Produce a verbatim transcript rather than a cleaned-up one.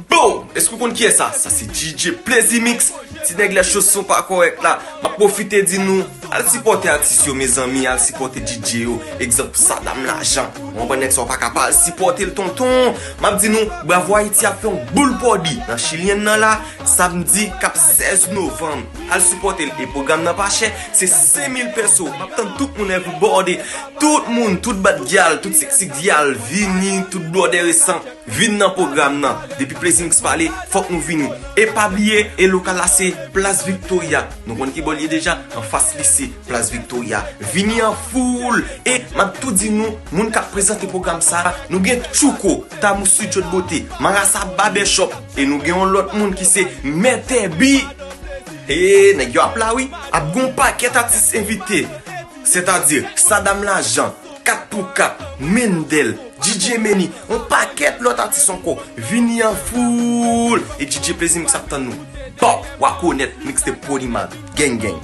Boom! Èske w konn kiyès sa? Sa se D J Plezi Mix. Ti nèg lè choson pa kòrèk la. M ap pwofite di nou, al sipòte atis yo, mezanmi, al sipòte D J yo. Egzanp, Sadam Lajan. Ou konprann nèg sa w pa ka pa al sipòte l, tonton. M ap di nou, Bravo Ayiti ap fè yon boul pòdi nan Chilyen nan la, samdi k ap sèz novanm. Al sipòte l. E pwogram nan pa chè, se senk mil peso. M ap tann tout moun everybody. Tout moun, tout bad gyal, tout sexy gyal, vini, tout blòdè resan. Vin nan pwogram nan. Depi Plezi Mix pale, fòk nou vini. E pa bliye, e lokal la se Plas Victoria. Nou konn ki bò l ye deja, anfas lise Plas Victoria. Vini an foul. E m ap tou di nou, moun k ap prezante pwogram sa, nou gen Tchouko, Tamou Studio de Beauté, Marasa Barbershop. E nou gen yon lòt moun ki se Mètè Bi. E nèg yo ap la wi, ap gon pakèt atis envite. Sètadi, Sadam Lajan, Kat pou Kat, Mendel, D J Meni, yon pakèt lòt atis ankò. Vini an foul. E D J Plezi Mix ap tann nou. Pòp, w a konèt, mixtape Polymath. Gang, gang.